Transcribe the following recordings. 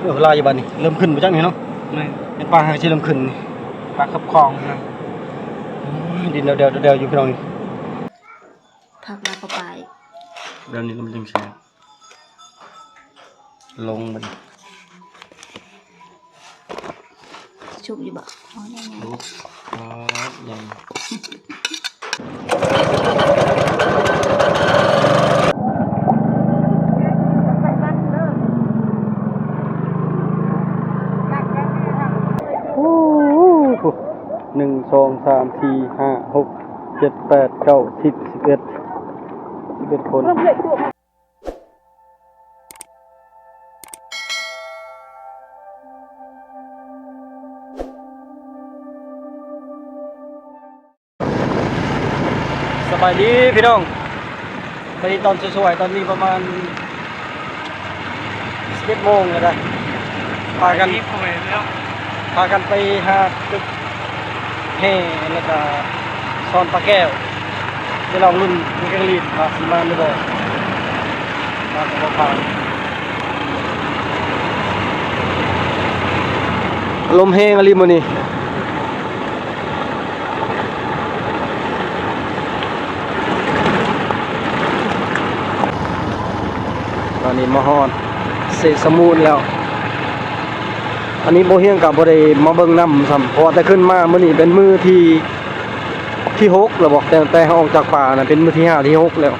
ເອີ ຫຼາຍຢູ່ບາດນີ້ ເລີ່ມຂຶ້ນບໍ່ຈັກນີ້ເນາະ. ແມ່ນ ເຫັນປາຫາກຊິເລີ່ມຂຶ້ນນີ້ ປາເຂືອບຂອງນະ. ໂອ້ຍ ດິນແດວໆ ແດວໆ ຢູ່ພີ່ນ້ອງນີ້. ຜັກລາວກໍປາອີກ ແບບນີ້ລະມັນຈຶ່ງແຊບ. ລົງມັນ ສຸກຢູ່ບໍ່? ໂອ້ຍ ສຸກ ປາດ ໃຫຍ່. ໂອ້ໂຫ ໜຶ່ງ ສອງ ສາມ ສີ່ ຫ້າ ຫົກ ເຈັດ ແປດ ເກົ້າ ສິບ ສິບເອັດ ສິບເອັດຄົນ. ສະບາຍດີພີ່ນ້ອງ ສະບາຍດີຕອນສວຍໆ ຕອນນີ້ປະມານສິບເອັດໂມງແລ້ວນະ ພາກັນ ພາກັນໄປຫາຕຶກແຮ່ ແລ້ວກະຊ່ອນປາແກ້ວ ໄປລອງລຸ້ນແກງລີດວ່າຊິມານຫຼືບໍ່ ວ່າຊິບໍ່ຜ່ານ. ລົມແຮງອີ່ຫຼີມື້ນີ້. ຕອນນີ້ມາຮອດເຊສະມູນແລ້ວ. ອັນນີ້ບໍ່ຮຽງກໍບໍ່ໄດ້ມາເບິ່ງນຳຊ້ຳ ເພາະວ່າແຕ່ຂຶ້ນມາມື້ນີ້ເປັນມື້ທີ ທີຫົກແລ້ວບໍ ແຕ່ ແຕ່ເຮົາອອກຈາກປ່ານະ ເປັນມື້ທີຫ້າ ທີຫົກແລ້ວ.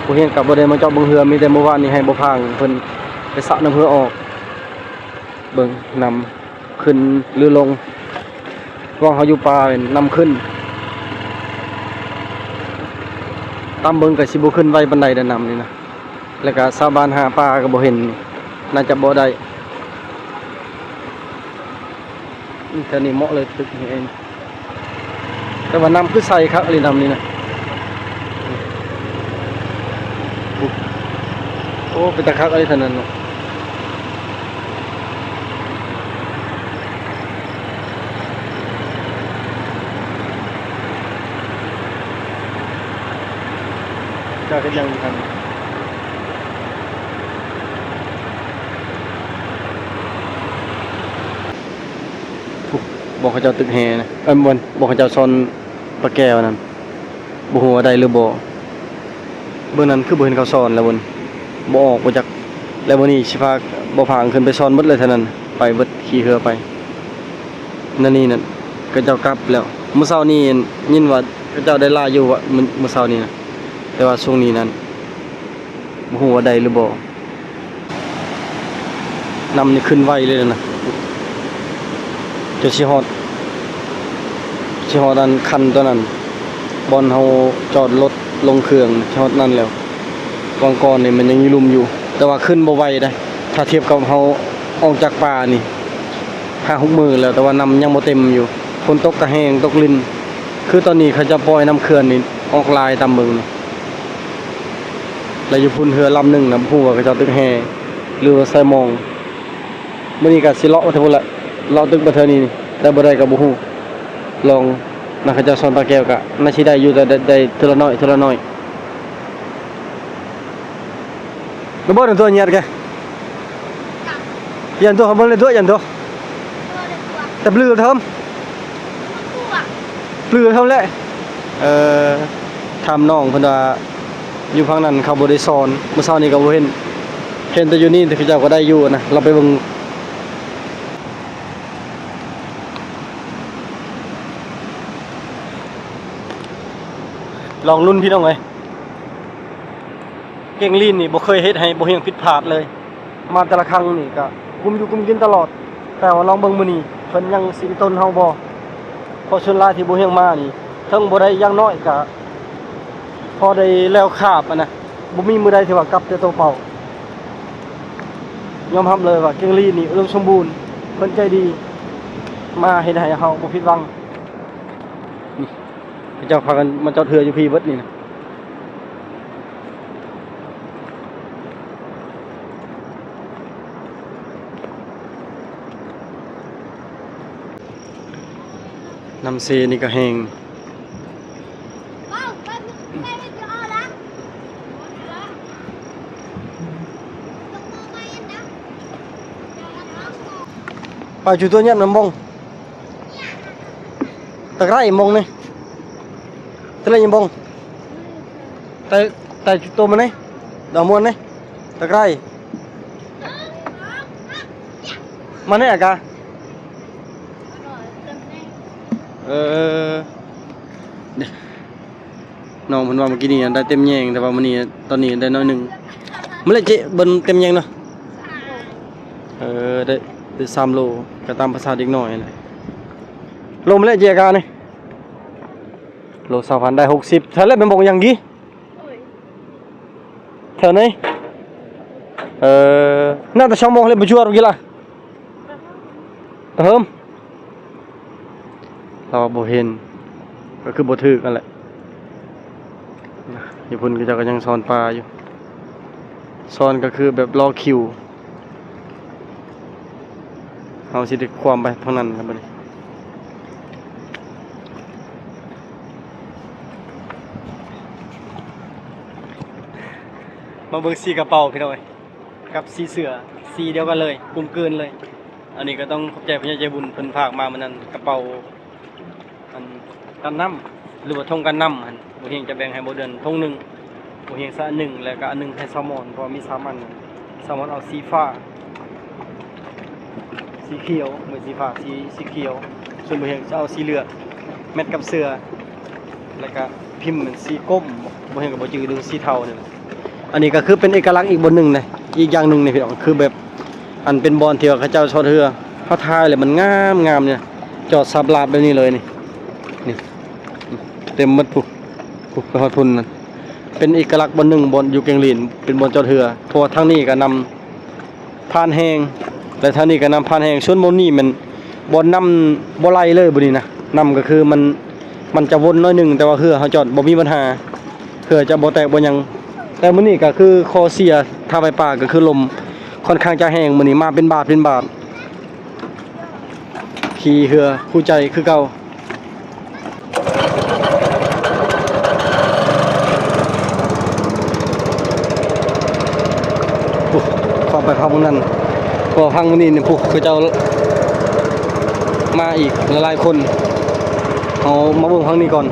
ບໍ່ຮຽງກໍບໍ່ໄດ້ມາເຈາະເບິ່ງເຮືອ ມີແຕ່ມື້ວານນີ້ໃຫ້ບໍ່ພາງເພິ່ນໄປສະນ້ຳເຮືອອອກ. ເບິ່ງນ້ຳຂຶ້ນຫຼືລົງ ວ່າເຮົາຢູ່ປ່າແມ່ນນ້ຳຂຶ້ນ ຕາມເບິ່ງກໍຊິບໍ່ຂຶ້ນໄວປານໃດເດ້ນ້ຳນີ້ນະ. ແລ້ວກະຊາວບ້ານຫາປາກໍບໍ່ເຫັນ ໜ້າຈະບໍ່ໄດ້. ອືມ ແຖວນີ້ເໝາະເລີຍຕຶກນີ້ເອງ ແຕ່ວ່ານ້ຳຄືໃສຄັກອີ່ຫຼີນ້ຳນີ້ນະ. ໂອ້ ເປັນຕາຄັກອີ່ຫຼີທາງນັ້ນເນາະ. ເຈົ້າເຮັດຫຍັງຢູ່ຫັ້ນ? ຜູ້ ບໍ່ ເຂົາເຈົ້າຕຶກແຮ່ນະ ເອີ ບໍ່ ບໍ່ ເຂົາເຈົ້າຊ່ອນປາແກ້ວນັ້ນ ບໍ່ຮູ້ວ່າໄດ້ຫຼືບໍ່. ເບິ່ງນັ້ນຄືບໍ່ເຫັນເຂົາຊ່ອນແລ້ວເບິ່ງ ບໍ່ອອກບໍ່ຈັກ. ແລ້ວມື້ນີ້ຊິພາບໍ່ພາງຂຶ້ນໄປຊ່ອນເບິດເລີຍເທົ່ານັ້ນ ໄປເບິດ ຂີ່ເຮືອໄປ. ນັ້ນນີ້ນັ້ນ ເຂົາເຈົ້າກັບແລ້ວ. ມື້ເຊົ້ານີ້ຍິນວ່າເຂົາເຈົ້າໄດ້ຫຼາຍຢູ່ວ່າ ມື້ ມື້ເຊົ້ານີ້ນະ ແຕ່ວ່າຊ່ວງນີ້ນັ້ນ ບໍ່ຮູ້ວ່າໄດ້ຫຼືບໍ່. ນ້ຳນີ້ຂຶ້ນໄວເລີຍນະ ຈົນຊິຮອດ ຊິຮອດອັນຄັນຕົວນັ້ນ ບ່ອນເຮົາຈອດລົດລົງເຄື່ອງ ຊິຮອດນັ້ນແລ້ວ. ຫວ່າງກ່ອນນີ້ມັນຍັງຢູ່ລຸ່ມຢູ່ ແຕ່ວ່າຂຶ້ນບໍ່ໄວເດ້ ຖ້າທຽບກັບເຮົາອອກຈາກປ່ານີ້ ຫ້າຫົກມື້ແລ້ວ ແຕ່ວ່ານ້ຳຍັງບໍ່ເຕັມຢູ່. ຝົນຕົກກໍແຮງ ຕົກລິນ ຄືຕອນນີ້ເຂົາເຈົ້າປ່ອຍນ້ຳເຂື່ອນນີ້ອອກຫຼາຍຕາມເບິ່ງນີ້. ແລະຢູ່ພຸ້ນເຮືອລຳໜຶ່ງນະ ບໍ່ຮູ້ວ່າເຂົາເຈົ້າຕຶກແຮ່ ຫຼືວ່າໃສ່ມອງ. ມື້ນີ້ກໍຊິເລາະໄປເທິງພຸ້ນແຫຼະ ເລາະຕຶກໄປເທິງນີ້ ໄດ້ບໍ່ໄດ້ກໍບໍ່ຮູ້. ລອງນຳເຂົາເຈົ້າຊ່ອນປາແກ້ວກໍໜ້າຊິໄດ້ຢູ່ ແຕ່ໄດ້ ໄດ້ເທື່ອລະໜ້ອຍ ເທື່ອລະໜ້ອຍ. ລະເບີດຕົວຍຽດແກ ຍັນຕົວເບິ່ງເລີຍຕົວ ຍັນຕົວ ແຕ່ບລືເທີມ ບລືເທີມແຫຼະ. ເອີ ຖາມນ້ອງເພິ່ນວ່າ ຢູ່ຝັ່ງນັ້ນເຂົາບໍ່ໄດ້ຊ່ອນ ມື້ເຊົ້ານີ້ກໍບໍ່ເຫັນ ເຫັນແຕ່ຢູ່ນີ້ ແຕ່ເຂົາເຈົ້າກໍໄດ້ຢູ່ນະ. ລອງໄປເບິ່ງ ລອງລຸ້ນພີ່ນ້ອງເອີຍ. ເກັ່ງລີ້ນນີ້ບໍ່ເຄີຍເຮັດໃຫ້ບໍ່ຮຽງຜິດພາດເລີຍ ມາແຕ່ລະຄັ້ງນີ້ກະກຸມຢູ່ກຸມກິນຕະຫຼອດ. ແຕ່ວ່າລອງເບິ່ງມື້ນີ້ເພິ່ນຍັງຊິໄປຕົ້ນເຮົາບໍ່ ເພາະສ່ວນຫຼາຍທີ່ບໍ່ຮຽງມານີ້ ເຖິງບໍ່ໄດ້ຢ່າງໜ້ອຍກະພໍໄດ້ແລ້ວຄາບຫັ້ນນະ ບໍ່ມີມື້ໃດທີ່ວ່າກັບແຕ່ໂຕເປົ່າ. ຍອມຮັບເລີຍວ່າເກັ່ງລີ້ນນີ້ອຸດົມສົມບູນ ເພິ່ນໃຈດີ ມາເຮັດໃຫ້ເຮົາບໍ່ຜິດຫວັງ. ນີ້ ເຂົາເຈົ້າພາກັນມາຈອດເຮືອຢູ່ພີ້ເບິດນີ້ນະ. ນ້ຳເຊນີ້ກໍແຫ້ງ. ປາຈຸຕົວຍັດມັນບົງ ຕະໄກຣບົງນີ້ ຕະໄກຣຍັງບົງ ແຕ່ ແຕ່ຈຸໂຕມັນນີ້ ດອກມ່ວນນີ້ ຕະໄກຣ ມານີ້ອາກາ ເອີ ນ້ອງເພິ່ນວ່າເມື່ອກີ້ນີ້ໄດ້ເຕັມແຍງ ແຕ່ວ່າມື້ນີ້ ຕອນນີ້ໄດ້ໜ້ອຍໜຶ່ງ. ມື້ແລກເຈະເບິ່ງເຕັມແຍງເນາະ ເອີ ໄດ້ ໄດ້ສາມໂລ ກໍຕາມພາສາເດັກນ້ອຍຫັ້ນແຫຼະ. ໂລມື້ແລກເຈະອາການີ້ ໂລຊາວພັນ ໄດ້ຫົກສິບ ເທົ່າແລ້ວແມ່ນບໍ່? ຍັງກີ້ ແຖວໃນ ເອີ ໜ້າແຕ່ສອງໂມງແລ້ວ ບໍ່ຈວດກີ້ລະ ເຮີມ ລາວວ່າບໍ່ເຫັນ ກໍຄືບໍ່ຖືກຫັ້ນແຫຼະ. ຢູ່ພຸ້ນເຂົາເຈົ້າກໍຍັງຊ້ອນປາຢູ່ ຊ້ອນກໍຄືແບບລໍຄິວ. ເຮົາຊິໄດ້ຄວາມໄປທາງນັ້ນລະບັດນີ້. ມາເບິ່ງສີກະເປົາພີ່ນ້ອງເອີຍ ກັບສີເສື້ອ ສີດຽວກັນເລີຍ ກົມກືນເລີຍ. ອັນນີ້ກໍຕ້ອງຂອບໃຈຜູ້ໃຫຍ່ໃຈບຸນ ເພິ່ນຝາກມາມື້ນັ້ນ ກະເປົາ ອັນ ກັນນ້ຳ ຫຼືວ່າຖົງກັນນ້ຳຫັ້ນ ບໍ່ຮຽງຈະແບ່ງໃຫ້ບໍ່ເດືອນຖົງໜຶ່ງ ບໍ່ຮຽງຊະອັນໜຶ່ງ ແລ້ວກໍອັນໜຶ່ງໃຫ້ຊາວມອນ ເພາະວ່າມີສາມອັນ. ຊາວມອນເອົາສີຟ້າ ສີຂຽວ ບໍ່ແມ່ນສີຟ້າ ສີ ສີຂຽວ ສ່ວນບໍ່ຮຽງຈະເອົາສີເຫຼືອງ ແມັດກັບເສື້ອ ແລ້ວກະພິມແມ່ນສີກົ້ມ ບໍ່ຮຽງກໍບໍ່ຈື່ ຫຼືສີເທົານີ້ແຫຼະ. ອັນນີ້ກໍຄືເປັນເອກະລັກອີກບ່ອນໜຶ່ງນະ ອີກຢ່າງໜຶ່ງນີ້ພີ່ນ້ອງ ຄືແບບ ອັນເປັນບ່ອນທີ່ວ່າເຂົາເຈົ້າຊ່ອນເຮືອ ເຮົາຖ່າຍແລ້ວມັນງາມໆ ນີ້ ຈອດສັບລາບແບບນີ້ເລີຍນີ້ ນີ້ ເຕັມໝົດພຸ້ນ ພຸ້ນ ໄປຮອດພຸ້ນນັ້ນ. ເປັນເອກະລັກບ່ອນໜຶ່ງ ບ່ອນຢູ່ແກ່ງລີນ ເປັນບ່ອນຈອດເຮືອ ເພາະວ່າທາງນີ້ກໍນ້ຳຜ່ານແຮງ ແລະ ທາງນີ້ກໍນ້ຳຜ່ານແຮງ. ສ່ວນບ່ອນນີ້ແມ່ນບ່ອນນ້ຳບໍ່ໄຫຼເລີຍ ບ່ອນນີ້ນະ ນ້ຳກໍຄືມັນ ມັນຈະວົນໜ້ອຍໜຶ່ງ ແຕ່ວ່າເຮືອເຮົາຈອດບໍ່ມີບັນຫາ ເພື່ອຈະບໍ່ແຕກບໍ່ຫຍັງ. ແຕ່ມື້ນີ້ກໍຄືຂໍ້ເສຍ ຖ້າໄປປ່າກໍຄືລົມຄ່ອນຂ້າງຈະແຮງ ມື້ນີ້ມາເປັນບາດເປັນບາດ. ຂີ່ເຮືອຄູ່ໃຈຄືເກົ່າ. ໂອ້ ຄວາມໄປພັກມື້ນັ້ນ ເພາະວ່າພັກມື້ນີ້ນີ້ ຜູ້ເຂົາເຈົ້າມາອີກຫຼາຍໆຄົນ. ເຮົາມາເບິ່ງພັກນີ້ກ່ອນ.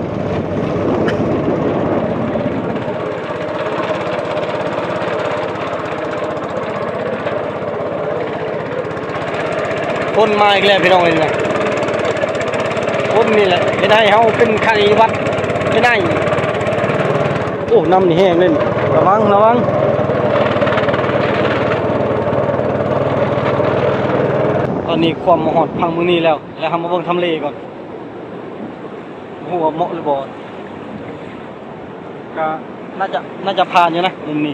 ຝົນມາອີກແລ້ວພີ່ນ້ອງເອີຍ ຝົນນີ້ແຫຼະເຮັດໃຫ້ເຮົາເປັນໄຂ້ຫວັດເປັນໄອ. ໂອ້ ນ້ຳນີ້ແຮງເດ້ ລະວັງ ລະວັງ. ຕອນນີ້ຄວາມມາຮອດພັກມື້ນີ້ແລ້ວ ແລ້ວເຮົາມາເບິ່ງທຳເລກ່ອນ ບໍ່ຮູ້ວ່າເໝາະຫຼືບໍ່. ກໍໜ້າຈະ ໜ້າຈະຜ່ານຢູ່ນະ ມຸມນີ້.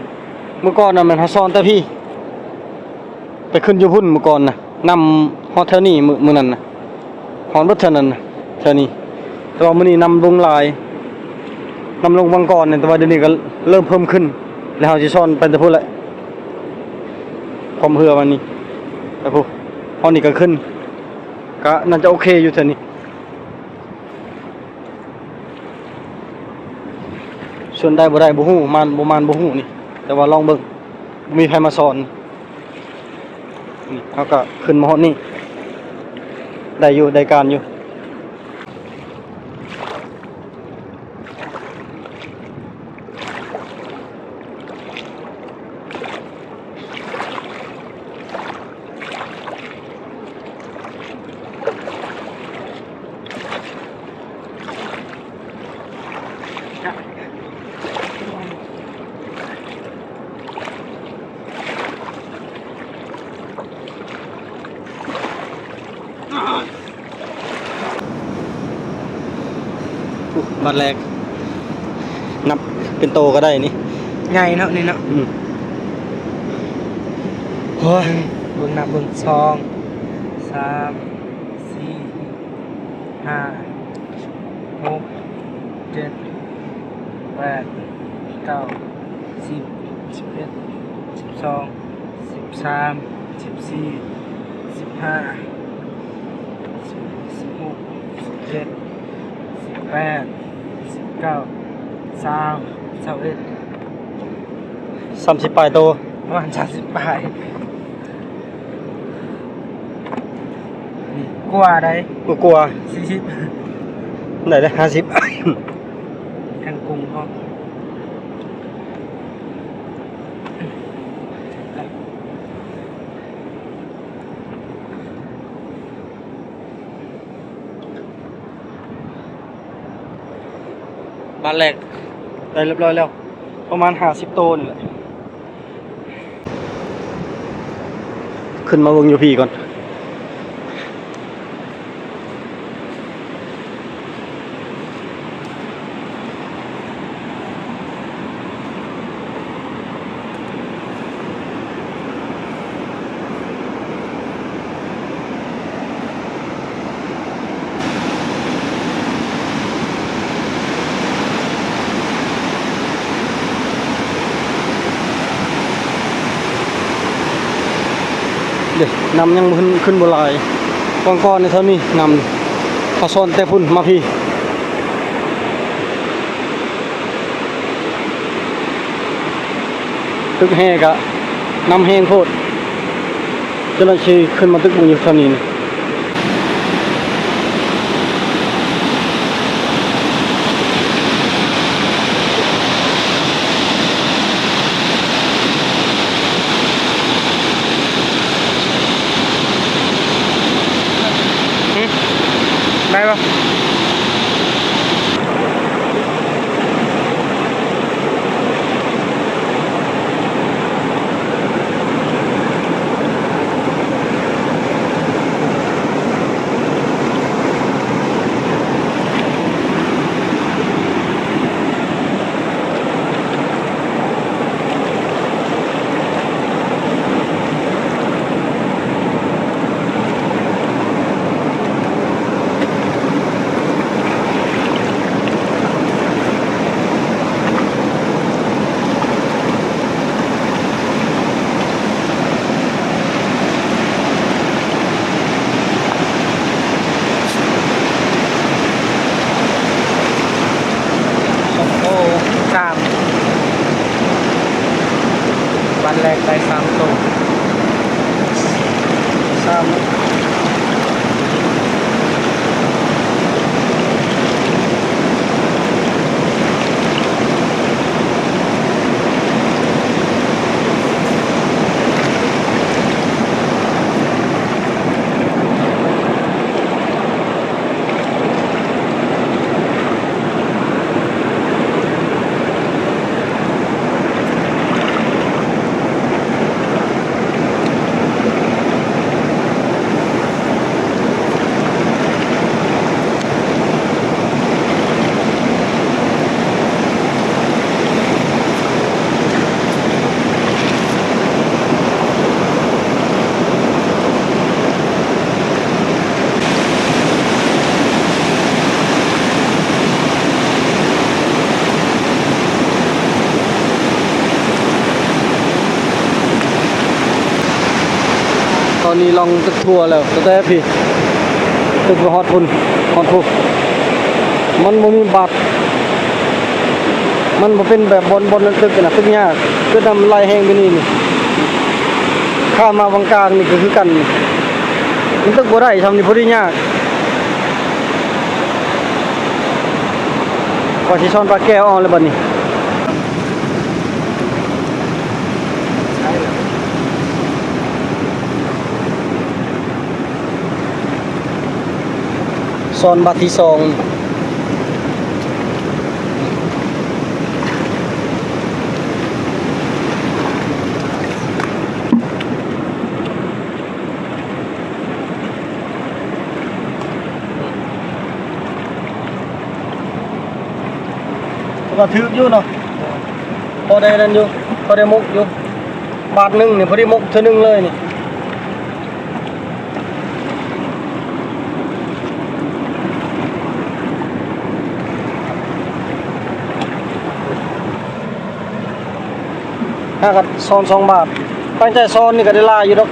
ມື້ກ່ອນນະແມ່ນເຮົາຊ້ອນແຕ່ພີ້ ໄປຂຶ້ນຢູ່ພຸ້ນມື້ກ່ອນນະ ນ້ຳຮອດແຖວນີ້ ມື້ ມື້ນັ້ນນະ ຮອດເບິດແຖວນັ້ນນະ ແຖວນີ້. ແຕ່ວ່າມື້ນີ້ນ້ຳລົງຫຼາຍ ນ້ຳລົງວັງກ່ອນນີ້ ແຕ່ວ່າດຽວນີ້ກໍເລີ່ມເພີ່ມຂຶ້ນ ແລ້ວເຮົາຊິຊ້ອນໄປແຕ່ພຸ້ນແຫຼະ. ຄວາມເຮືອມັນນີ້ ໄປພຸ້ນ ຮອດນີ້ກໍຂຶ້ນ ກໍໜ້າຈະໂອເຄຢູ່ແຖວນີ້. ສ່ວນໄດ້ບໍ່ໄດ້ບໍ່ຮູ້ ມານບໍ່ມານບໍ່ຮູ້ນີ້ ແຕ່ວ່າລອງເບິ່ງ ບໍ່ມີໃຜມາສອນ. ນີ້ເຮົາກໍຂຶ້ນມາຮອດນີ້ ໄດ້ຢູ່ ໄດ້ການຢູ່. ບາດແລກ ນັບເປັນໂຕກໍໄດ້ນີ້ ໃຫຍ່ເນາະນີ້ເນາະ. ອືມ ໂອ້ຍ ເບິ່ງ ນັບເບິ່ງ ສອງ ສາມ ສີ່ ຫ້າ ຫົກ ເຈັດ ແປດ ເກົ້າ ສິບ ສິບເອັດ ສິບສອງ ສິບສາມ ສິບສີ່ ສິບຫ້າ ສິບຫົກ ສິບເຈັດ ສິບແປດ ສິບເກົ້າ ຊາວ ຊາວເອັດ ສາມສິບປາຍໂຕ ປະມານສາມສິບປາຍ. ກວ່າໃດ໋ ກວ່າ ກວ່າ ສີ່ສິບ ໄດ້ເລີຍ ຫ້າສິບ ແຮງກຸງພ້ອມ. ບາດແລກໄດ້ຮຽບຮ້ອຍແລ້ວ ປະມານຫ້າສິບໂຕນີ້ແຫຼະ. ຂຶ້ນມາເບິ່ງຢູ່ພີ້ກ່ອນ. ເດ້ ນ້ຳຍັງບໍ່ຂຶ້ນ ຂຶ້ນບໍ່ຫຼາຍ. ກ່ອນໆນີ້ເທົ່ານີ້ນ້ຳ ເຂົາຊ່ອນແຕ່ພຸ້ນມາພີ້. ຕຶກແຮ່ກະນ້ຳແຮງໂພດ ເຈົ້າໜ້າທີ່ຂຶ້ນມາຕຶກເບິ່ງຢູ່ເທົ່ານີ້. ໄດ້ບໍ່? ສອງໂຕ ສາມ ບາດແລກໄດ້ສາມໂຕ ສາມ. ຕອນນີ້ລ່ອງຕຶກທົ່ວແລ້ວ ຕັ້ງແຕ່ພີ້ ຕຶກໄປຮອດພຸ້ນ ຮອດພຸ້ນ ມັນບໍ່ມີບາດ ມັນບໍ່ເປັນແບບບ່ອນ ບ່ອນນັ້ນຕຶກນະ ຕຶກຍາກ ຄືນ້ຳໄຫຼແຮງກວ່ານີ້ນີ້. ຂ້າມມາວັງກາງນີ້ກໍຄືກັນ ມັນຕຶກບໍ່ໄດ້ຊ່ຳນີ້ ພໍດີຍາກ ກວ່າຊິຊ້ອນປາແກ້ວອອກແລ້ວບັດນີ້. ຊ້ອນບາດທີສອງ ກໍຖືກຢູ່ເນາະ ພໍໄດ້ນັ້ນຢູ່ ພໍໄດ້ມົກຢູ່ ບາດໜຶ່ງນີ້ ພໍໄດ້ມົກເທື່ອໜຶ່ງເລີຍນີ້. ຫາກັນຊ້ອນສອງບາດ ຕັ້ງໃຈຊ້ອນນີ້ກໍໄດ້ຫຼາຍຢູ່ດອກ.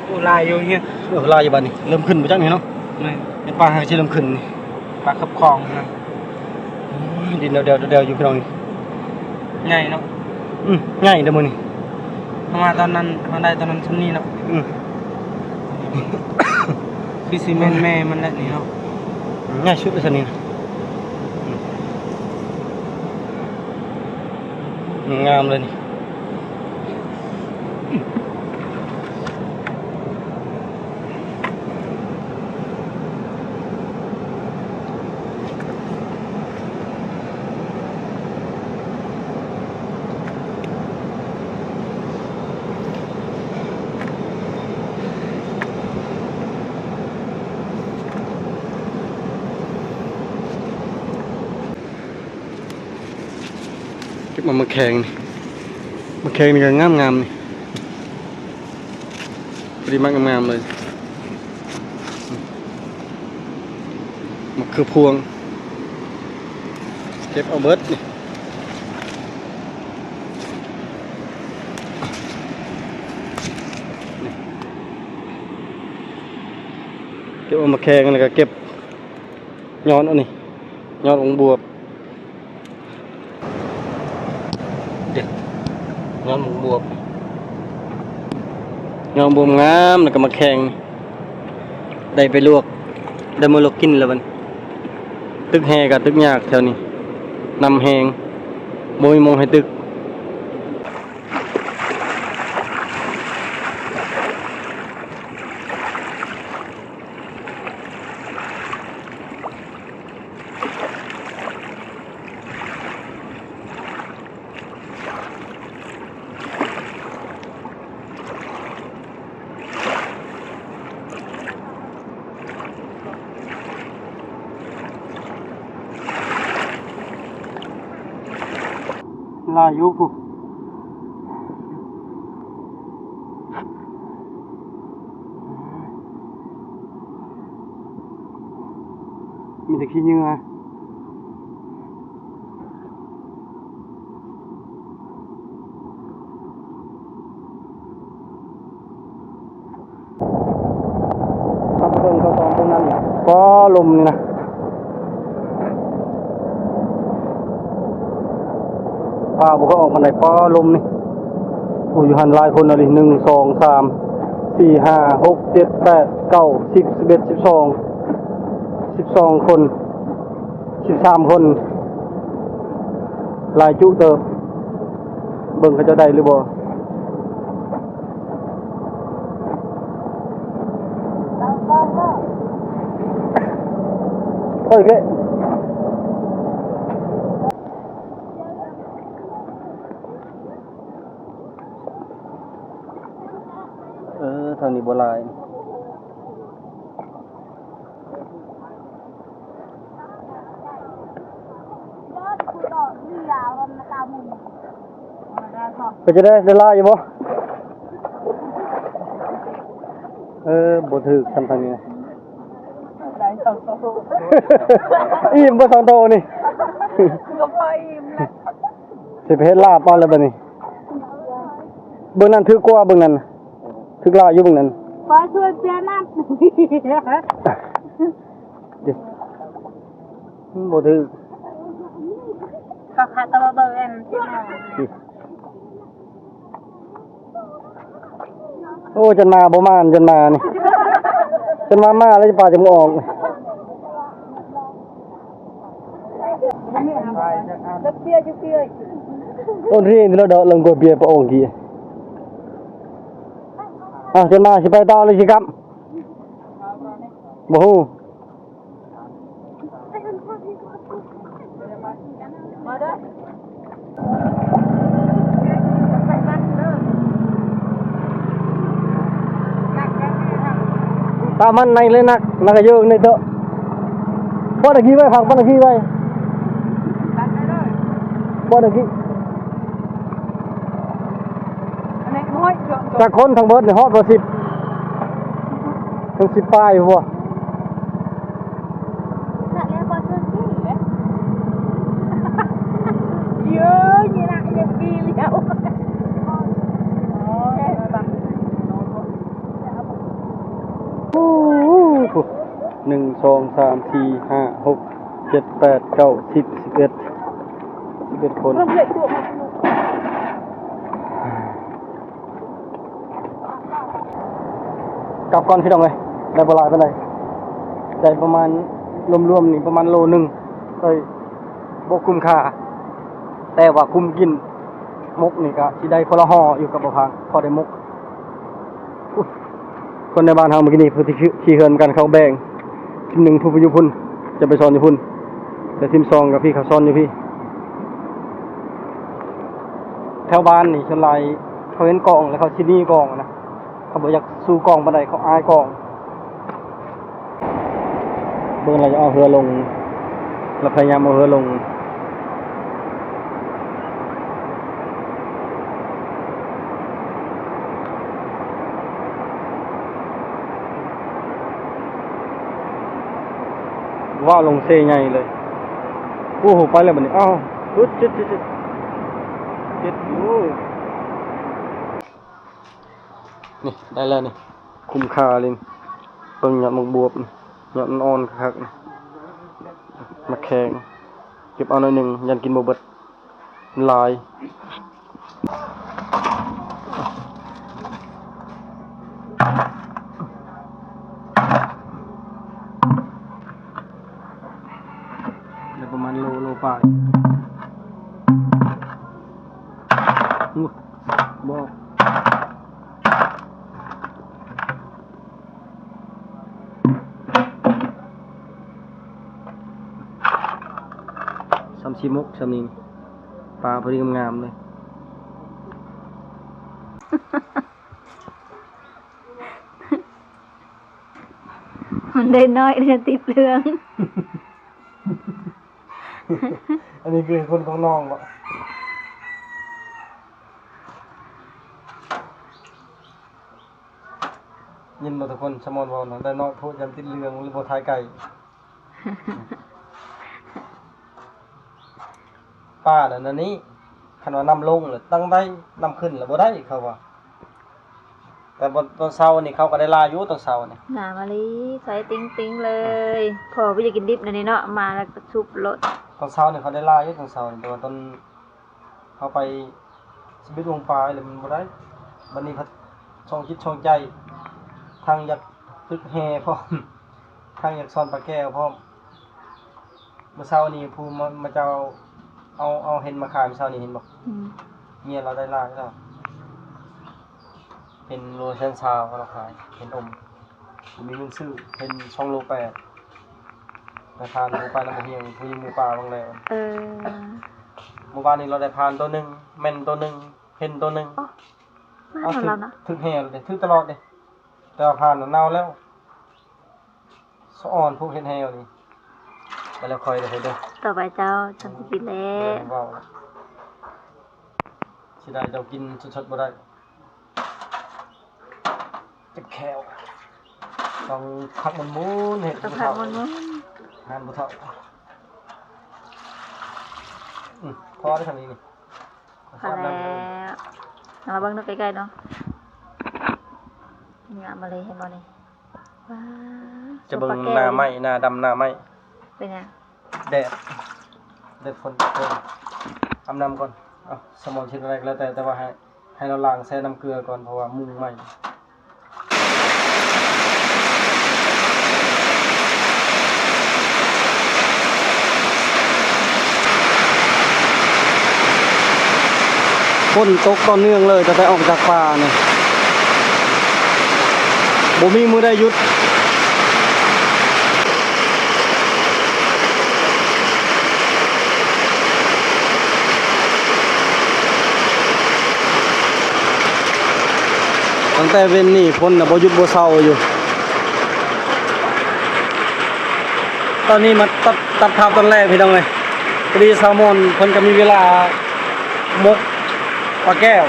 ໂອ້ ຫຼາຍຢູ່ເຮຍ ເອີ ຫຼາຍຢູ່ບາດນີ້ ເລີ່ມຂຶ້ນບໍ່ຈັກນີ້ເນາະ. ແມ່ນ ເຫັນປາຫາຊິເລີ່ມຂຶ້ນນີ້ ປາເຂືອບຂອງນະ. ໂອ້ຍ ດິນແດວໆ ແດວໆ ຢູ່ພີ່ນ້ອງນີ້ ໃຫຍ່ເນາະ. ອື ໃຫຍ່ເດ້ມື້ນີ້ ເຮົາມາຕອນນັ້ນ ເຮົາໄດ້ຕອນນັ້ນຊ່ຳນີ້ເນາະ. ອື ຄືຊິແມ່ນແມ່ມັນແຫຼະນີ້ເນາະ ໃຫຍ່ສຸດເລີຍຊັ້ນນີ້ນະ ງາມເລີຍນີ້. ເກັບເອົາໝາກແຄງນີ້ ໝາກແຄງນີ້ກໍງາມໆນີ້ ພໍດີໝາກງາມໆເລີຍ ໝາກເຂືອພວງ ເກັບເອົາເບິດນີ້ ນີ້ ເກັບເອົາໝາກແຄງ ແລ້ວກໍເກັບຍອດອັນນີ້ ຍອດບັກບວບ. ເດ້ ຍອດບັກບວບ ຍອດບັກບວບງາມ ແລ້ວກໍໝາກແຄງ ໄດ້ໄປລວກ ໄດ້ມາລວກກິນແລ້ວບັດນີ້ ຕຶກແຮ່ກໍຕຶກຍາກແຖວນີ້ ນ້ຳແຮງ ບໍ່ມີໝ່ອງໃຫ້ຕຶກ. ຫຼາຍຢູ່ພຸ້ນ ມີແຕ່ຂີ້ເຫຍື້ອ. ເຮົາໄປເບິ່ງເຂົາສອງຄົນນັ້ນ ປໍ ລົມນີ້ນະ ປາບໍ່ຄ່ອຍອອກປານໃດ ປໍ ລົມນີ້. ໂອ້ ຢູ່ຫັ້ນຫຼາຍຄົນອີ່ຫຼີ ໜຶ່ງ ສອງ ສາມ ສີ່ ຫ້າ ຫົກ ເຈັດ ແປດ ເກົ້າ ສິບ ສິບເອັດ ສິບສອງ ສິບສອງຄົນ ສິບສາມຄົນ ຫຼາຍຈຸເຕີບ. ເບິ່ງເຂົາເຈົ້າໄດ້ຫຼືບໍ່. ໂອ້ຍ ເກະ ເອີ ທາງນີ້ບໍ່ຫຼາຍ. ເປັນຈັ່ງໃດ ໄດ້ຫຼາຍຢູ່ບໍ່? ເອີ ບໍ່ຖືກສ່ຳທາງນີ້ນະ. ໄດ້ສອງໂຕ. ອີ່ມບໍ່ສອງໂຕນີ້? ກໍພໍອີ່ມແຫຼະ. ຊິໄປເຮັດລາບເອົາແລ້ວບັດນີ້. ເບິ່ງນັ້ນຖືກກວ່າ ເບິ່ງນັ້ນ ຖືກຫຼາຍຢູ່ເບິ່ງນັ້ນ. ຂໍຊ່ວຍເປ່ຽນນຳ. ບໍ່ຖືກ. ກໍຄາດວ່າເບິ່ງອັນ ໂອ້ ຈົນມາບໍ່ມານ ຈົນມານີ້ ຈົນມາ ມາແລ້ວຈະປາຈະບໍ່ອອກ. ໂອ້ ນີ້ລະດອກ ເລື່ອງກວຍເບຍປະອົງກີ້. ເອົາ ຈົນມາ ຊິໄປຕໍ່ຫຼືຊິກັບ? ບໍ່ຮູ້. ຕາມມັນໃນເລີຍ ໜັກ ໜັກກະເຢີກໃນເຕີ. ປ້ອນອາກີໄວ້ ພັກປ້ອນອາກີໄວ້ ປ້ອນອາກີ. ຈັກຄົນທັງເບິດນີ້ ຮອດບໍ່ສິບ ເຖິງສິບປາຍບໍ່? ໂອ້ໂຫ ໜຶ່ງ ສອງ ສາມ ສີ່ ຫ້າ ຫົກ ເຈັດ ແປດ ເກົ້າ ສິບ ສິບເອັດ ສິບເອັດຄົນ. ກັບກ່ອນພີ່ນ້ອງເອີຍ ໄດ້ບໍ່ຫຼາຍປານໃດ ໄດ້ປະມານ ລວມໆນີ້ປະມານໂລໜຶ່ງ ເອີຍ ບໍ່ຄຸ້ມຄ່າ ແຕ່ວ່າຄຸ້ມກິນ. ໝົກນີ້ກະຊິໄດ້ຄົນລະຫໍ່ຢູ່ກັບບໍ່ພາງ ພໍໄດ້ໝົກ. ຄົນໃນບ້ານເຮົາມື້ກີ້ນີ້ ຜູ້ທີ່ຂີ່ເຮືອນນຳກັນ ເຂົາແບ່ງ ທີມໜຶ່ງຜູ້ໄປຢູ່ພຸ້ນ ຈະໄປຊ້ອນຢູ່ພຸ້ນ ແລະທີມສອງກັບພີ່ເຂົາຊ້ອນຢູ່ພີ້. ແຖວບ້ານນີ້ສ່ວນຫຼາຍເຂົາເຫັນກ້ອງແລ້ວເຂົາຊິໜີກ້ອງນະ ເຂົາບໍ່ຢາກສູ້ກ້ອງປານໃດ ເຂົາອາຍກ້ອງ. ເບິ່ງລະຈະເອົາເຮືອລົງ ລະພະຍາຍາມເອົາເຮືອລົງ. ວ້າວລົງເຊໃຫຍ່ເລີຍ. ໂອ້ໂຫ ໄປແລ້ວບັດນີ້. ອ້າວ ອຶດ ເຈັດ ເຈັດ ເຈັດ ເຈັດ ໂອ້. ນີ້ໄດ້ແລ້ວນີ້ ຄຸ້ມຄ່າເລີຍ. ເບິ່ງຍອດໝາກບວບນີ້ ຍອດມັນອ່ອນຄັກໆນີ້ ໝາກແຂງ ເກັບເອົາໜ້ອຍໜຶ່ງ ຢ້ານກິນບໍ່ເບິດ ມັນຫຼາຍ. ໄດ້ປະມານໂລ ໂລປາຍ. ໂອ້ ບໍ່ ສ່ຳຊິໝົກ ສ່ຳນີ້ ປາພໍດີງາມໆເລີຍ. ມັນໄດ້ນ້ອຍ ໄດ້ຕິດເລື່ອງ. ອັນນີ້ຄືເຫດຜົນຂອງນ້ອງບໍ? ຍິນບໍ່ທຸກຄົນ? ສະໝອນເວົ້ານະ ໄດ້ນ້ອຍໂພດ ຢ້ານຕິດເລື່ອງ ຫຼືບໍ່ຖ່າຍໄກ. ປານັ້ນອັນນີ້ ຄັນວ່ານ້ຳລົງລະຕັ້ງໄດ້ ນ້ຳຂຶ້ນລະບໍ່ໄດ້ ເຂົາວ່າ. ແຕ່ຕອນເຊົ້ານີ້ເຂົາກໍໄດ້ຫຼາຍຢູ່ ຕອນເຊົ້ານີ້ ງາມອີ່ຫຼີ ໃສຕິງໆເລີຍ. ພໍ່ບໍ່ຢາກກິນດິບແນວນີ້ເນາະ ມາແລ້ວກໍຊຸບໂລດ. ຕອນເຊົ້ານີ້ເຂົາໄດ້ຫຼາຍຢູ່ ຕອນເຊົ້ານີ້ ແຕ່ວ່າຕອນ ເຮົາໄປສິບເອັດໂມງປາຍແລ້ວ ມັນບໍ່ໄດ້. ບັດນີ້ພັດຊ່ອງຈິດຊ່ອງໃຈ ທັງຢາກຝຶກແຮ່ພ້ອມ ທັງຢາກຊ້ອນປາແກ້ວພ້ອມ. ມື້ເຊົ້ານີ້ຜູ້ມາ ມາເຈົ້າເອົາ ເອົາເຫັນມາຂາຍມື້ເຊົ້ານີ້ ເຫັນບໍ່? ອືມ ເມຍລາວໄດ້ຫຼາຍແລ້ວ ເຫັນໂລແສນຊາວ ລາວຂາຍເຫັນອົມ. ບໍ່ມີເງິນຊື້ ເຫັນສອງໂລແປດ ໄດ້ຜ່ານໝູ່ປ່ານ້ຳບໍ່ຮຽງ ຜູ້ຍິງໝູ່ປ່າບາງແລວ. ເອີ ມື້ວານນີ້ລາວໄດ້ຜ່ານໂຕໜຶ່ງ ແມ່ນໂຕໜຶ່ງ ເຫັນໂຕໜຶ່ງ. ໂອ້ ມານຳລາວນະ ຖືກແຮ່ເດ້ ຖືກຕະຫຼອດເດ້ ແຕ່ວ່າຜ່ານນະເນົ່າແລ້ວ. ສະອອນພວກເຮັດແຮ່ນີ້ ໄປແລ້ວຄ່ອຍເດີ ເດີ ຕໍ່ໄປເຈົ້າ ຈັ່ງຊິກິນແລ້ວ. ເວົ້າ ຊິໄດ້ເຈົ້າກິນສົດໆບໍ່ໄດ້. ເຈັບແຂ້ວ ຕ້ອງພັກໝູນໆ ເຮັດ ຕ້ອງພັກໝູນໆ ງານຜູ້ເຖົ້າ. ອືມ ພໍແລ້ວ ສ່ຳນີ້ນີ້ ພໍແລ້ວ. ເອົາມາເບິ່ງດູໃກ້ໆເນາະ ງາມມາເລີຍ ເຫັນບໍ່ນີ້? ວ້າວ ຈະເບິ່ງ ສົມປະແກ້ວ ໜ້າໄມ້ ໜ້າດຳ ໜ້າໄມ້. ເປັນຫຍັງ? ແດດ ແດດຝົນຕົກ. ອາບນ້ຳກ່ອນ. ເອົາ ສະໝອນຊິເຮັດແນວໃດກໍແລ້ວແຕ່ ແຕ່ວ່າໃຫ້ ໃຫ້ລາວລ້າງແຊ່ນ້ຳເກືອກ່ອນ ເພາະວ່າມຸງໃໝ່. ຝົນຕົກຕໍ່ເນື່ອງເລີຍ ຕັ້ງແຕ່ອອກຈາກປ່ານີ້ ບໍ່ມີມື້ໃດຢຸດ. ຕັ້ງແຕ່ເວັນນີ້ ຝົນນະບໍ່ຢຸດບໍ່ເຊົາຢູ່. ຕອນນີ້ມາຕັດ ຕັດພາບຕອນແລກ ພີ່ນ້ອງເອີຍ. ພໍດີສາວມອນເພິ່ນກໍມີເວລາໝົກປາແກ້ວ.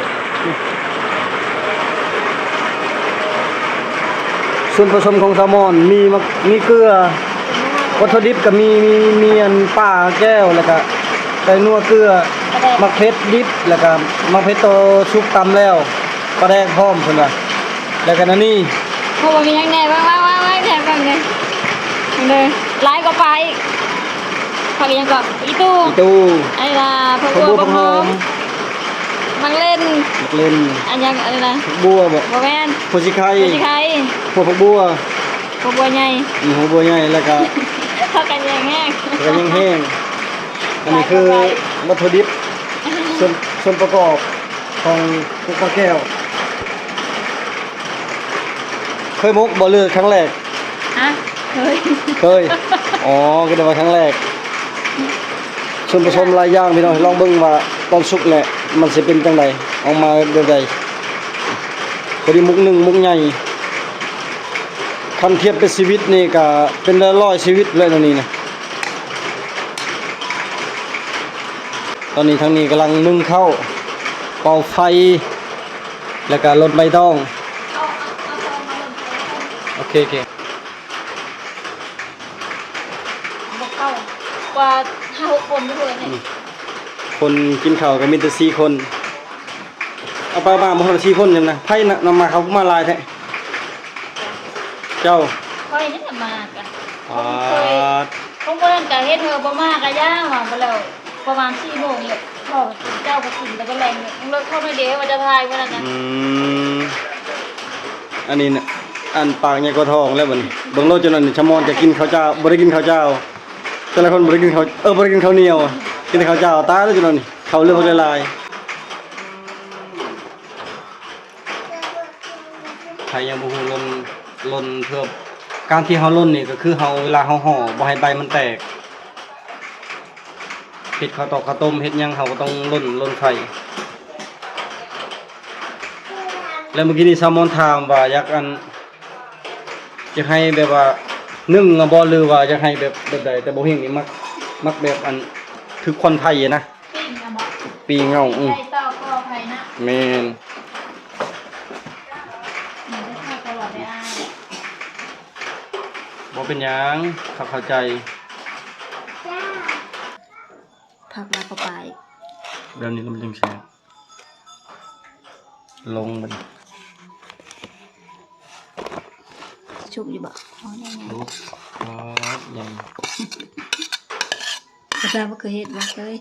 ສ່ວນປະສົມຂອງສາວມອນມີໝາກ ມີເກືອ, ວັດຖຸດິບກໍມີ ມີ ມີອັນປາແກ້ວ ແລ້ວກໍໄກ່ນົວເກືອ, ໝາກເຜັດດິບ ແລ້ວກໍໝາກເຜັດໂຕສຸກຕຳແລ້ວ. ປາແດກພ້ອມເພິ່ນວ່າ ແລ້ວກໍອັນນີ້ ໂອ້ ບໍ່ມີຫຍັງແດ່ ເບິ່ງ ເບິ່ງ ເບິ່ງ ເບິ່ງ ເບິ່ງເດີ ຫຼາຍກວ່າປາອີກ. ຜັກອີ່ຫຍັງເກາະ ອີ່ຕູ່ ອີ່ຕູ່ ອັນນີ້ລະ ຜັກບົວ ຜັກຫອມ ຜັກຫອມ. ມັກເຫຼັ້ນ ມັກເຫຼັ້ນ ອັນຫຍັງ ອັນນັ້ນນະ ຜັກບົວບໍ? ບໍ່ແມ່ນ ຫົວສີໄຄ ຫົວສີໄຄ ຫົວຜັກບົວ ຫົວບົວໃຫຍ່ ອືມ ຫົວບົວໃຫຍ່ ແລ້ວກະ ເຂົາກະແຍງແຮງ ເຂົາກະແຍງແຮງ. ອັນນີ້ຄືວັດຖຸດິບ ສ່ວນ ສ່ວນປະກອບຂອງໝົກປາແກ້ວ. ເຄີຍໝົກບໍ່ ຫຼືຄັ້ງແລກ? ຮະ ເຄີຍ ເຄີຍ ອໍ ຄິດວ່າຄັ້ງແລກ. ສ່ວນປະສົມຫຼາຍຢ່າງພີ່ນ້ອງ ລອງເບິ່ງວ່າຕອນສຸກແຫຼະມັນຊິເປັນຈັ່ງໃດ ອອກມາແບບໃດ. ພໍດີໝົກໜຶ່ງໝົກໃຫຍ່ ຄັນທຽບເປັນຊີວິດນີ້ກະເປັນຮ້ອຍໆຊີວິດເລີຍແນວນີ້ນະ. ຕອນນີ້ທາງນີ້ກຳລັງໜຶ້ງເຂົ້າ ເປົ່າໄຟ ແລ້ວກະຫຼົ່ນໃບຕອງ. ໂອເຄ ໂອເຄ ບໍ່ເຂົ້າ ກວ່າຫ້າຫົກຄົນຢູ່ເລີຍນີ້. ອືມ ຄົນກິນເຂົ້າກໍມີແຕ່ສີ່ຄົນ. ເອົາໄປມາບໍ່ຮອດສີ່ຄົນນຳນະ. ໃຜນຳມາ ເຂົາຄືມາຫຼາຍແທ້? ເຈົ້າ. ຂ້ອຍນີ້ນະມາກະ ປາດ ຂອງເພິ່ນກະເຮັດເຮີບໍ່ມາກະຢ່າວ່າ ບໍ່ແລ້ວປະມານສີ່ໂມງແລ້ວ ເຂົາເຈົ້າກໍກິນແຕ່ບໍ່ແລງ ເລີກເຂົ້າໜ້ອຍດຽວວ່າຈະຖ່າຍມື້ນັ້ນນະ. ອືມ ອັນນີ້ນະ ອັນປາກໃຫຍ່ກວ່າທ້ອງແລ້ວບັດນີ້. ເບິ່ງໂລດ ເຈົ້ານັ້ນ ຊະມອນຈະກິນເຂົ້າເຈົ້າ ບໍ່ໄດ້ກິນເຂົ້າເຈົ້າ. ແຕ່ລະຄົນບໍ່ໄດ້ກິນເຂົ້າ ເອີ ບໍ່ໄດ້ກິນເຂົ້າໜຽວ ກິນແຕ່ເຂົ້າເຈົ້າ. ຕາຍແລ້ວເຈົ້ານັ້ນ ເຂົ້າເຫຼືອບັກຫຼາຍໆ. ໃຜຍັງບໍ່ຮູ້ ຫຼົ່ນ ຫຼົ່ນເພື່ອ ການທີ່ເຮົາຫຼົ່ນນີ້ກໍຄືເຮົາ ເວລາເຮົາຫໍ່ບໍ່ໃຫ້ໃບມັນແຕກ ເຮັດເຂົ້າຕອກເຂົ້າຕົ້ມເຮັດຫຍັງ ເຮົາກໍຕ້ອງຫຼົ່ນ ຫຼົ່ນໄຟ. ແລ້ວມື້ກີ້ນີ້ສາວມອນຖາມວ່າຢາກ ອັນ ຢາກໃຫ້ແບບວ່າໜຶ້ງບໍ່ ຫຼືວ່າຢາກໃຫ້ແບບ ແບບໃດ? ແຕ່ບໍ່ເຮັງນີ້ມັກ ມັກແບບ ອັນ ຄືຄວັນໄຟນະ. ປີ້ງນະບໍ? ປີ້ງເອົາ ອືມ ໄດ້ຕໍ່ຂໍອະໄພນະ. ແມ່ນ ນີ້ໄດ້ຖ້າຕະຫຼອດເດີອ້າຍ. ບໍ່ເປັນຫຍັງ ເຂົາເຂົ້າໃຈ. ຜັກລາວກໍປາອີກ ແບບນີ້ລະມັນຈຶ່ງແຊບ. ລົງບັດນີ້ ສຸກຢູ່ບໍ່? ໂອ້ຍ ໃຫຍ່ໆ ໂອ້ ປາດໃຫຍ່ ພາສາບໍ່ເຄີຍເຮັດບໍ່ເຄີຍ.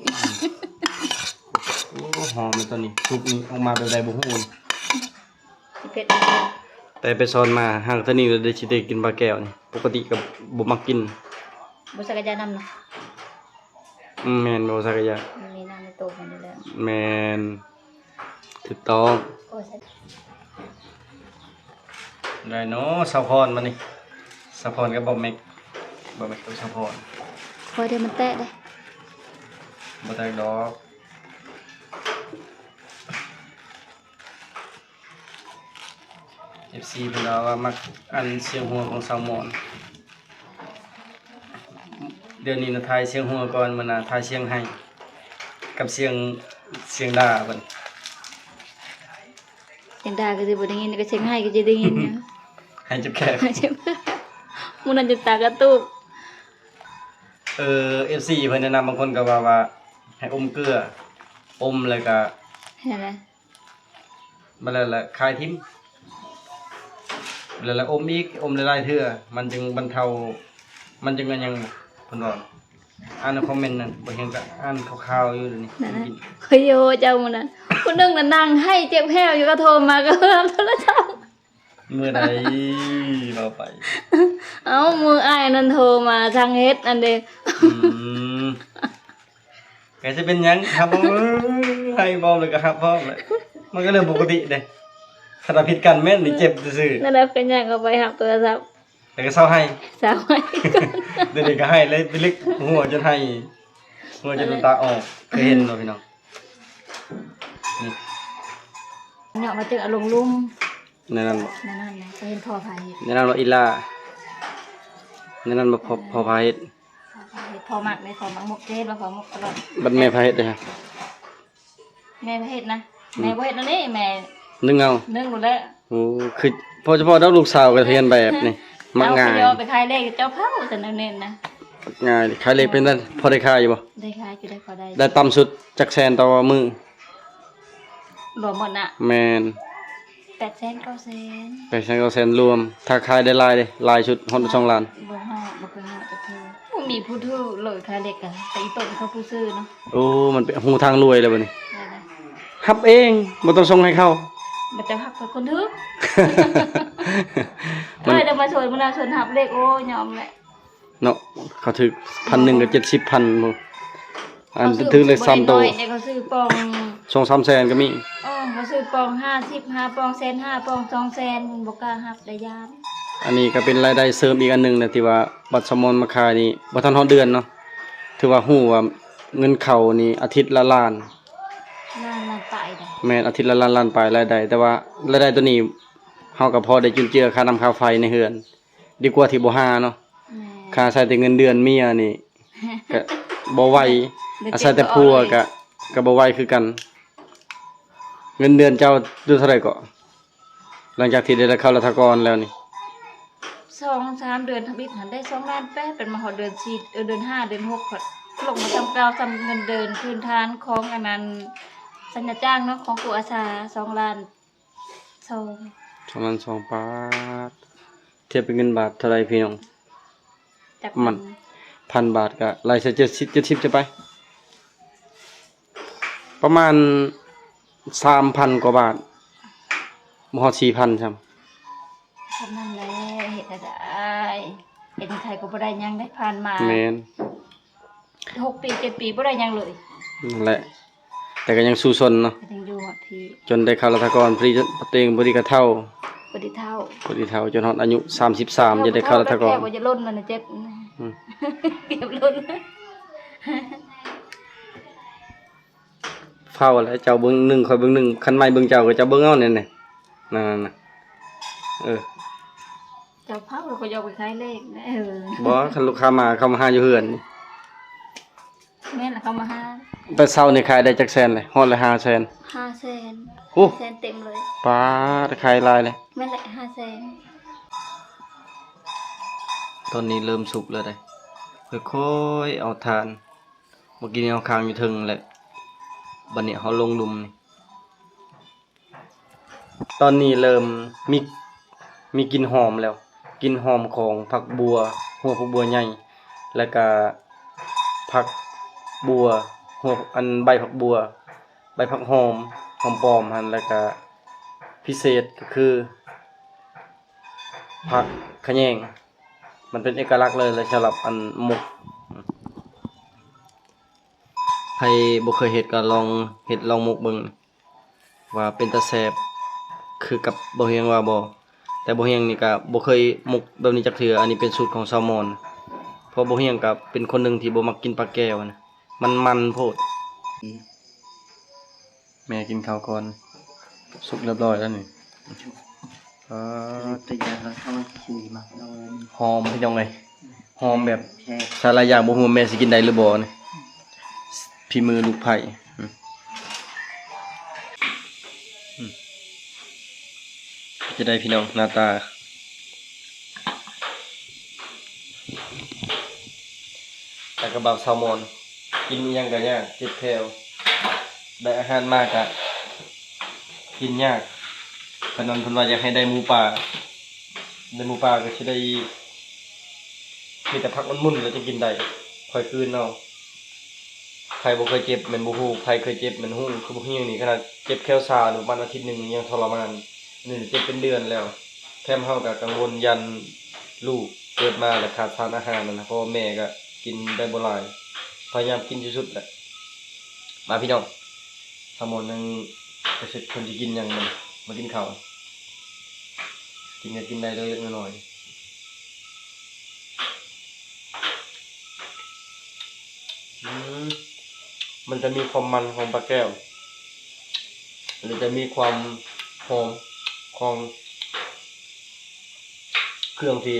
ໂອ້ ຫອມເລີຍຕອນນີ້ ສຸກນີ້ອອກມາແບບໃດບໍ່ຮູ້. ຊິເຜັດບໍ່? ແຕ່ໄປສອນມາ ຫາກເທື່ອນີ້ລະໄດ້ ຊິໄດ້ກິນປາແກ້ວນີ້ ປົກກະຕິກໍບໍ່ມັກກິນ. ບໍ່ໃສ່ກະຢານຳນະ? ອືມ ແມ່ນ ບໍ່ໃສ່ກະຢາ. ມັນມີນ້ຳໃນໂຕມັນຢູ່ແລ້ວ. ແມ່ນ ຖືກຕ້ອງ. ໂອ້ຍ ໄດ້ເນາະ ສາວພອນມານີ້ ສາວພອນກັບບ່າວແມັກ ບ່າວແມັກກັບສາວພອນ. ຂ້ອຍເດີມັນແຕກເດ້. ບໍ່ແຕກດອກ. ເອັຟຊີເພິ່ນເວົ້າວ່າມັກອັນສຽງຫົວຂອງສາວມອນ. ດຽວນີ້ນະຖ່າຍສຽງຫົວກ່ອນ ມື້ໜ້າຖ່າຍສຽງໄຫ້ກັບສຽງ ສຽງດ່າເພິ່ນ. ສຽງດ່າກໍຊິບໍ່ໄດ້ຍິນ ກໍສຽງໄຫ້ກໍຊິໄດ້ຍິນຢູ່. ໄຫ້ເຈັບແຂນ ມື້ນັ້ນຈົນຕາກະຕຸກ. ເອີ ເອັຟຊີເພິ່ນແນະນຳ ບາງຄົນກໍວ່າ ວ່າໃຫ້ອົມເກືອ ອົມແລ້ວກໍ ເຮັດແນວໃດ? ບັດແລ້ວລະຄາຍຖິ້ມ ແລ້ວລະອົມອີກ ອົມຫຼາຍໆເທື່ອ ມັນຈຶ່ງບັນເທົາ ມັນຈຶ່ງອັນຫຍັງ ເພິ່ນວ່າ. ອ່ານໃນຄອມເມັນນັ້ນ ບໍ່ເຫັນກໍອ່ານຂ່າວໆຢູ່ດຽວນີ້. ນັ້ນນະ ຂ້ອຍໂຍເຈົ້າມື້ນັ້ນ ຜູ້ໜຶ່ງນະນັ່ງໄຫ້ເຈັບແຮ້ວຢູ່ ກໍໂທມາກໍຮັບໂທລະສັບ. ມື້ໃດ ເວົ້າໄປ. ເອົ້າ ມື້ອ້າຍນັ້ນໂທມາສັ່ງເຮັດອັນເດ. ອືມ ກໍຊິເປັນຫຍັງ ຮັບເອົາ ເອີ ໃຫ້ເວົ້າແລ້ວກໍຮັບພ້ອມແຫຼະ ມັນກໍເລື່ອງປົກກະຕິເດ້. ຄັນວ່າຜິດກັນແມ່ນນີ້ເຈັບຊື່ໆ. ນັ້ນແຫຼະ ກໍຍ່າງເຂົ້າໄປຮັບໂທລະສັບ ແລ້ວກໍເຊົາໄຫ້ ເຊົາໄຫ້. ດຽວນີ້ກໍໄຫ້ເລີຍ ໄປລຶກຫົວຈົນໄຫ້ ຫົວຈົນນ້ຳຕາອອກ. ເຄີຍເຫັນບໍ່ພີ່ນ້ອງ? ນີ້ ເຍາະມາເຕີເອົາລົງລຸ່ມ. ແນວນັ້ນບໍ່? ແນວນັ້ນແຫຼະ ເຫັນພໍ່ພາເຮັດ. ແນວນັ້ນບໍ່ອີ່ຫຼ້າ? ແນວນັ້ນບໍ່ ພໍ່ ເອີ ພໍ່ພາເຮັດ. ພໍ່ພາເຮັດ ພໍ່ມັກເດ້ ພໍ່ມັກໝົກ ຈະເຮັດວ່າພໍ່ໝົກຕະຫຼອດ. ບັດແມ່ພາເຮັດເດ້? ແມ່ພາເຮັດນະ. ອືມ ແມ່ບໍ່ເຮັດແນວນີ້ ແມ່ໜຶ້ງເອົາ ໜຶ້ງໂລດແຫຼະ. ໂອ້ ຄືພໍສະເພາະດອກລູກສາວກໍຮຽນແບບນີ້ ມັກງ່າຍ. ເອົາໄປຂາຍເລກເຈົ້າເຂົາຊັ້ນແນວນີ້ນະ. ງ່າຍ ຂາຍເລກເປັນ ພໍໄດ້ຂາຍຢູ່ບໍ່? ໄດ້ຂາຍຢູ່ ໄດ້ພໍໄດ້. ໄດ້ຕ່ຳສຸດຈັກແສນຕໍ່ມື້? ລວມໝົດນະ? ແມ່ນ ແປດແສນ ເກົ້າແສນ. ແປດແສນ ເກົ້າແສນລວມ. ຖ້າຂາຍໄດ້ຫຼາຍເດ້ ຫຼາຍສຸດຮອດສອງລ້ານ. ບໍ່ຮອດ ບໍ່ເຄີຍຮອດຈັກເທື່ອ. ໂອ້ ມີຜູ້ຖືກເລີຍ ຂາຍເລກກະ ແຕ່ອີ່ຕົນເຂົາຜູ້ຊື້ເນາະ. ໂອ້ ມັນເປັນຮູທາງລວຍແລ້ວບັດນີ້. ໄດ້ລະ ຮັບເອງ ບໍ່ຕ້ອງສົ່ງໃຫ້ເຂົາ. ບໍ່ເຈົ້າຮັບກັບຄົນຖືກ. ມັນ ເອີຍ ແຕ່ມາຊ່ວຍ ມາຊ່ວຍຮັບເລກ ໂອ້ຍ ຍອມແຫຼະ. ເນາະ ເຂົາຖືກພັນໜຶ່ງກໍເຈັດສິບພັນພຸ້ນ. ອັນຖືກເລກສາມໂຕ ເຂົາຊື້ບໍ່ໄດ້ນ້ອຍເດ້ ເຂົາຊື້ປ່ອງ ສອງສາມແສນກໍມີ. ເອີ ເຂົາຊື້ປ່ອງຫ້າສິບ ຫ້າປ່ອງແສນຫ້າ ປ່ອງສອງແສນ ບໍ່ກ້າຮັບໄດ້ຢ້ານ. ອັນນີ້ກໍເປັນລາຍໄດ້ເສີມອີກອັນໜຶ່ງນະ ທີ່ວ່າບັດສະໝອນມາຂາຍນີ້ ບໍ່ທັນຮອດເດືອນເນາະ ຖືວ່າຮູ້ວ່າເງິນເຂົ້ານີ້ອາທິດລະລ້ານ. ລ້ານ ລ້ານປາຍເດ້. ແມ່ນ ອາທິດລະລ້ານ ລ້ານປາຍລາຍໄດ້ ແຕ່ວ່າລາຍໄດ້ໂຕນີ້ ເຮົາກໍພໍໄດ້ຈຸນເຈືອຄ່ານ້ຳຄ່າໄຟໃນເຮືອນ ດີກວ່າທີ່ບໍ່ຫາເນາະ. ແມ່ນ ຄ່າໃຊ້ແຕ່ເງິນເດືອນເມຍນີ້ ກະບໍ່ໄຫວ ອາໄສແຕ່ຜົວກະ ກະບໍ່ໄຫວຄືກັນ. ເງິນເດືອນເຈົ້າຢູ່ເທົ່າໃດເກາະ ຫຼັງຈາກທີ່ໄດ້ເຂົ້າລັດຖະກອນແລ້ວນີ້? ສອງສາມເດືອນທຳອິດຫັ້ນໄດ້ສອງລ້ານແປດ ເປັນມາຮອດເດືອນສີ່ ເອີ ເດືອນຫ້າ ເດືອນຫົກ ພັດລົງມາສ່ຳເກົ່າ ສ່ຳເງິນເດືອນພື້ນຖານຂອງອັນນັ້ນ ສັນຍາຈ້າງເນາະ ຂອງຄູອາສາ ສອງລ້ານ ສອງ ສອງລ້ານສອງ. ປາດ ທຽບເປັນເງິນບາດເທົ່າໃດພີ່ນ້ອງ? ຈັກ ມັນ ພັນບາດກໍໄລ່ໃສ່ເຈັດສິບ ເຈັດສິບຈະໄປ ປະມານສາມພັນກວ່າບາດ ບໍ່ຮອດສີ່ພັນຊ້ຳ. ສ່ຳນັ້ນແຫຼະ ເຮັດແນວໃດ ເຮັດໃນໄທກໍບໍ່ໄດ້ຫຍັງໄດ້ ຜ່ານມາ ແມ່ນ ຫົກປີເຈັດປີບໍ່ໄດ້ຫຍັງເລີຍ. ນັ້ນແຫຼະ ແຕ່ກໍຍັງສູ້ຊົນເນາະ ກໍຍັງຢູ່ຮອດທີ່ ຈົນໄດ້ເຂົ້າລັດຖະກອນ ພໍດີ ໂຕເອງພໍດີກໍເຖົ້າ ພໍດີເຖົ້າ ພໍດີເຖົ້າ ຈົນຮອດອາຍຸສາມສິບສາມ ຈະໄດ້ເຂົ້າລັດຖະກອນ. ເຂົ້າ ເຂົ້າ ເຂົ້າ ເກືອບວ່າຈະລົ້ນແລ້ວນະ ເຈັບ ອືມ ເກືອບລົ້ນ. ຟ້າວແຫຼະ ເຈົ້າເບິ່ງໜຶ່ງ ຂ້ອຍເບິ່ງໜຶ່ງ ຄັນໃໝ່ເບິ່ງເຈົ້າກໍເຈົ້າເບິ່ງເອົາແນ່ໆ ນັ້ນໆ ເອີ ເຈົ້າເຝົ້າ ແລ້ວຂ້ອຍຢາກໄປຂາຍເລກນະ. ເອີ ບໍ່ ຄັນລູກຄ້າມາ ເຂົາມາຫາຢູ່ເຮືອນນີ້. ແມ່ນລະ ເຂົາມາຫາ. ແຕ່ເຊົ້ານີ້ຂາຍໄດ້ຈັກແສນເລີຍ? ຮອດແລ້ວ ຫ້າແສນ. ຫ້າແສນ. ໂອ້ ແສນເຕັມເລີຍ. ປາດ ຂາຍຫຼາຍເລີຍ. ແມ່ນແຫຼະ ຫ້າແສນ. ຕອນນີ້ເລີ່ມສຸກແລ້ວເດ້ ຄ່ອຍໆເອົາຖ່ານ. ເມື່ອກີ້ນີ້ເຮົາຄ້າງຢູ່ເທິງແຫຼະ ບັດນີ້ເຮົາລົງລຸ່ມນີ້. ຕອນນີ້ເລີ່ມມີ ມີກິ່ນຫອມແລ້ວ ກິ່ນຫອມຂອງຜັກບົ່ວ ຫົວຜັກບົ່ວໃຫຍ່ ແລ້ວກະຜັກບົ່ວ ຫົວ ອັນ ໃບຜັກບົ່ວ ໃບຜັກຫອມ ຫອມປ້ອມຫັ້ນ ແລ້ວກະພິເສດກໍຄືຜັກຂະແຍງ. ມັນເປັນເອກະລັກເລີຍ ແລະ ສຳລັບອັນໝົກ ໃຜບໍ່ເຄີຍເຮັດກໍລອງເຮັດລອງໝົກເບິ່ງ ວ່າເປັນຕາແຊບຄືກັບບໍ່ຮຽງວ່າບໍ່. ແຕ່ບໍ່ຮຽງນີ້ກໍບໍ່ເຄີຍໝົກແບບນີ້ຈັກເທື່ອ. ອັນນີ້ເປັນສູດຂອງຊາວມອນ ເພາະບໍ່ຮຽງກໍເປັນຄົນໜຶ່ງທີ່ບໍ່ມັກກິນປາແກ້ວນະ ມັນມັນໂພດ. ແມ່ກິນເຂົ້າກ່ອນ ສຸກຮຽບຮ້ອຍແລ້ວນີ້. ປາດ ຕົວຢ່າງລະ ເອົາມາຊິມາ ຫອມພີ່ນ້ອງເອີຍ ຫອມແບບ ແຊບ ສາຫຼາຍຢ່າງບໍ່ຮູ້ແມ່ຊິກິນໄດ້ຫຼືບໍ່ນີ້ ຝີມືລູກໃພ້. ອືມ ອືມ ເປັນຈັ່ງໃດພີ່ນ້ອງ ໜ້າຕາ? ແລ້ວກໍບ່າວຊາວມອນ ກິນອີ່ຫຍັງກໍຍາກ ເຈັບແຂ້ວ ໄດ້ອາຫານມາກະກິນຍາກ. ເພິ່ນນັ້ນເພິ່ນວ່າຢາກໃຫ້ໄດ້ໝູປ່າ ໄດ້ໝູປ່າກໍຊິໄດ້ ມີແຕ່ຜັກມັນໆ ແລ້ວຈະກິນໄດ້ ຄ່ອຍກືນເອົາ. ໃຜບໍ່ເຄີຍເຈັບແມ່ນບໍ່ຮູ້ ໃຜເຄີຍເຈັບແມ່ນຮູ້. ຄືບັກຮຽງນີ້ ຂະໜາດເຈັບແຂ້ວຊາປະມານອາທິດໜຶ່ງຍັງທໍລະມານ ອັນນີ້ເຈັບເປັນເດືອນແລ້ວ. ແຖມເຮົາກໍກັງວົນຢ້ານລູກເກີດມາແລ້ວຂາດສານອາຫານຫັ້ນນະ ເພາະວ່າແມ່ກໍກິນໄດ້ບໍ່ຫຼາຍ ພະຍາຍາມກິນທີ່ສຸດແຫຼະ. ມາພີ່ນ້ອງ ຊາວມອນຍັງ ໄປເສັດເພິ່ນຊິກິນຫຍັງ ມາ ມາກິນເຂົ້າ ກິນກໍກິນໄດ້ເລັກໆ ນ້ອຍໆ. ອືມ ມັນຈະມີຄວາມມັນຂອງປາແກ້ວ ແລ້ວຈະມີຄວາມຫອມຂອງເຄື່ອງທີ່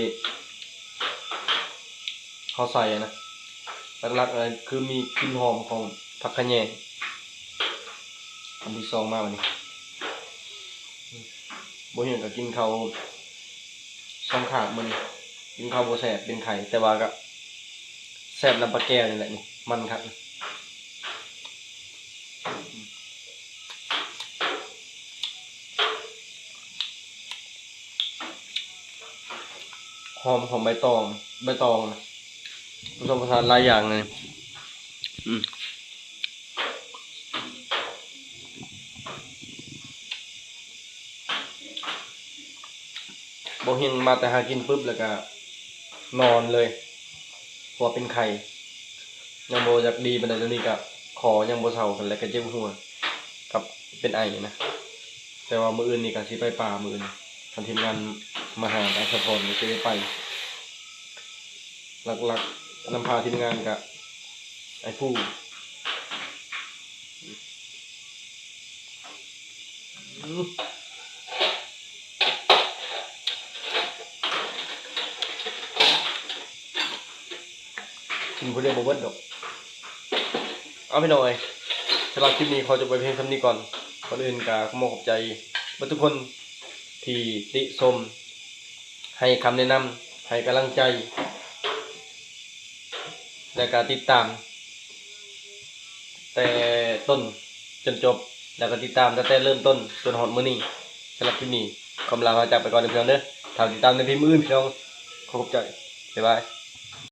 ເຮົາໃສ່ນະ ຫຼັກໆ ເລີຍຄືມີກິ່ນຫອມຂອງຜັກຂະແຍງ. ຄຳທີສອງມາບັດນີ້ ບໍ່ເຫັນກໍກິນເຂົ້າສອງຄາບມື້ນີ້ ກິນເຂົ້າບໍ່ແຊບ ເປັນໄຂ້ ແຕ່ວ່າກໍແຊບນຳປາແກ້ວນີ້ແຫຼະນີ້ ມັນຄັກ. ຫອມຂອງໃບຕອງ ໃບຕອງນະ ປະສົມປະສານຫຼາຍຢ່າງເລີຍ. ອືມ ອືມ ບໍ່ເຮັງ ມາແຕ່ຫາກິນປຶບ ແລ້ວກະນອນເລີຍ ເພາະວ່າເປັນໄຂ້ ຍັງບໍ່ຢາກດີປານໃດ. ດຽວນີ້ກະຄໍຍັງບໍ່ເຊົາ ແລ້ວກະເຈັບຫົວກັບເປັນໄອນະ. ແຕ່ວ່າມື້ອື່ນນີ້ກະຊິໄປປ່າ ມື້ອື່ນ ຄັນທີມງານມາຫາອ້າຍສະພອນ ກະຊິໄດ້ໄປ. ຫຼັກໆ ນຳພາທີມງານກະອ້າຍພູ. ອືມ ກິນຜູ້ດຽວບໍ່ເບິດດອກ. ເອົາ ພີ່ນ້ອງເອີຍ ສຳລັບຄລິບນີ້ຂໍຈົບໄວ້ພຽງສ່ຳນີ້ກ່ອນ. ກ່ອນອື່ນກະຂໍຂອບໃຈເບິດທຸກຄົນທີ່ຕິຊົມ ໃຫ້ຄຳແນະນຳ ໃຫ້ກຳລັງໃຈ ແລະກະຕິດຕາມແຕ່ຕົ້ນຈົນຈົບ ແລະກະຕິດຕາມຕັ້ງແຕ່ເລີ່ມຕົ້ນຈົນຮອດມື້ນີ້. ສຳລັບຄລິບນີ້ ຂໍລາພາຈາກໄປກ່ອນເດີພີ່ນ້ອງເດີ. ຖ້າຕິດຕາມໃນຄລິບມື້ອື່ນ ພີ່ນ້ອງ ຂໍຂອບໃຈ. ບາຍບາຍ.